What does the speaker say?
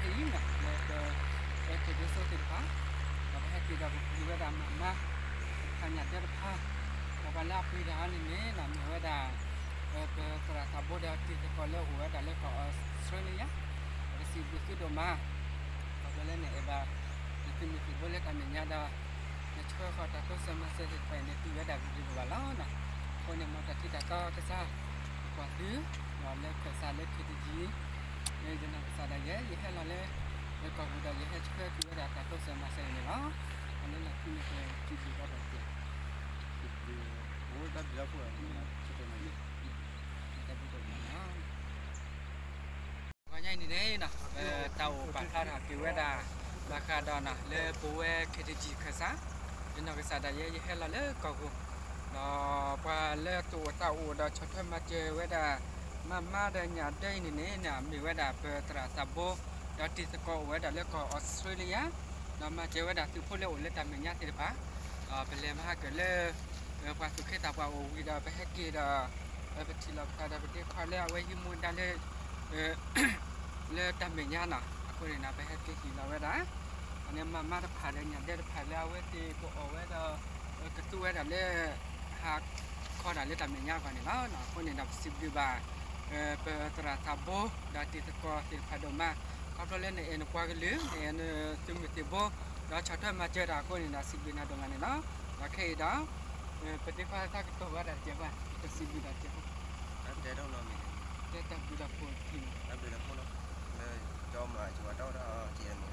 ခဲအံၤနီၤ လၢပ ပက့ၤဒိဆိသ့ၣ်တဖၣ် ဒီးပဟဲက့ၤဒီးပပှ့ၤဝဲဒၣ်မၤမါ တဖၣ်ညၣ်ဒၢတဖၣ် ဒီးပှၤလၢအပှ့ၤတၢ်အံၤန့ၣ်န့ၣ်နီၤ မ့ၢ်ဝဲဒၣ် ပသရၣ်သးဘိဒီးတံၤသကိးလၢအိၣ်ဝဲဒၣ်လၢကီၢ်အီစထြ့လယါ ပစံးဘျုးသုဒိၣ်မး ခီဖျိလၢနအဲၣ်ဘၣ် နသုးမုၢ်သံၣ်ဘိလၢတၢ်မဲာ်ညါဒီး နဆှၢဃီၤတၢ်တိစၢၤမၤစၢၤသ့ၣ်တဖၣ်အံၤန့ၣ် သုဝဲဒၣ်ဂ့ၤဂ့ၤဘၣ်ဘၣ်လီၤ. အဃိန့ၣ် မ်တၢ်ထံၣ်တၢ်တီကစၢ် ပကွၢ်သု ဒီးလၢခၢၣ်စးလၢ ခ့တယံၤ လၢယနီၢ်ကစၢ်ဒၣ်ယဲ ယဟဲလီၤလၢ လၢကီၢ်ပူၤဒီးယဟဲဆှၢက့ၤဝဲဒၣ်တၢ်တိစၢၤမၤစၢၤအံၤန့ၣ်လီၤ. အလၢလီၢ်ခံန့ၣ် ပစံးဘျုးဘၣ်ဒီး စံးဘျုး အိၣ်တၢ်ဘျုးလီၤဖိ တၢ်ဘျုးဒိၣ်မးလီၤ. ဂီၤညါအံၤန့ၣ်န့ၣ်နီၤ ပတၢ်အိၣ်ပာ်ဖျါထီၣ်က့ၤဝဲဒၣ် ဘၣ်ဃးဒီးနီၤ လၢပဝဲ ခ့တယံၤ ခၢၣ်စး ယနီၢ်ကစၢ်ဒၣ်ယဲ ယဟဲလီၤလၢကီၢ်ပူၤ ဒီးပှၤလၢတၢ်အိၣ်သးအိၣ်ဒီးဆီၣ်ထွဲမၤစၢၤဝဲဒၣ် မၤမါဒီးညၣ်ဒၢအံၤန့ၣ်န့ၣ် မ့ၢ်ဝဲဒၣ်ပသရၣ်သးဘိ ဒီးတံၤသကိးအိၣ်ဝဲဒၣ်လၢကီၢ်အီစထြ့လယါ ဒီးမၤစၢၤဝဲဒၣ်သုးဖိလၢအိၣ်လၢတၢ်မဲာ်ညါသ့ၣ်တဖၣ် ဒီးပလဲၤမၤဟးကၢၣ်လၢ ပှၤသူၣ်က့သးပှၢ်အိၣ်ဝံၤဒီး ပဟဲက့ၤဒီး ပထံၣ်လိာ်ပသးဒီးပဒ့ခွါလၢအဝဲဟံးမူဒါလၢ လၢတၢ်မဲာ်ညါနီၤ အဃိန့ၣ်ဒီး ပဟဲက့ၤဟ့ၣ်လီၤဝဲဒၣ် အန့ၣ်မၤမါတဖၣ်ဒီးညၣ်ဒၢတဖၣ်လၢအဝဲသ့ၣ်ကအိၣ်ဝဲဒီး ကသူဝဲဒၣ်လၢ ဟးခီဒၣ်လၢတၢ်မဲာ်ညါအဂီၢ်န့ၣ်လီၤ. အဃိန့ၣ်ဒီး ပစံးဘျုးဘၣ် ပသရၣ်သးဘိ ဒီးတံၤသကိးသ့ၣ်တဖၣ်ဒိၣ်မး ခီဖျိလၢနအဲၣ်နပှၤကလုာ် နအဲၣ်နသုးမုၢ်သံၣ်ဘိ ဒီးဆီၣ်ထွဲမၤစၢၤတၢ်အဃိန့ၣ်ဒီး စံးဘျုးနၤဒိၣ်မးန့ၣ်လီၤ. ဒီးခဲအံၤဒီး ပဒ့ခွါသးကတိၤဝဲဒၣ်တစဲးဖိ ကစံးဘျုးဒၣ်တစဲးဖိ တဲတၢ်ဘျုးဒီးဖိ တၢ်ဘျုးဒီးဖိလီၤ လၢ ကၠီမၤကဝၤတီတၢ်အီၤ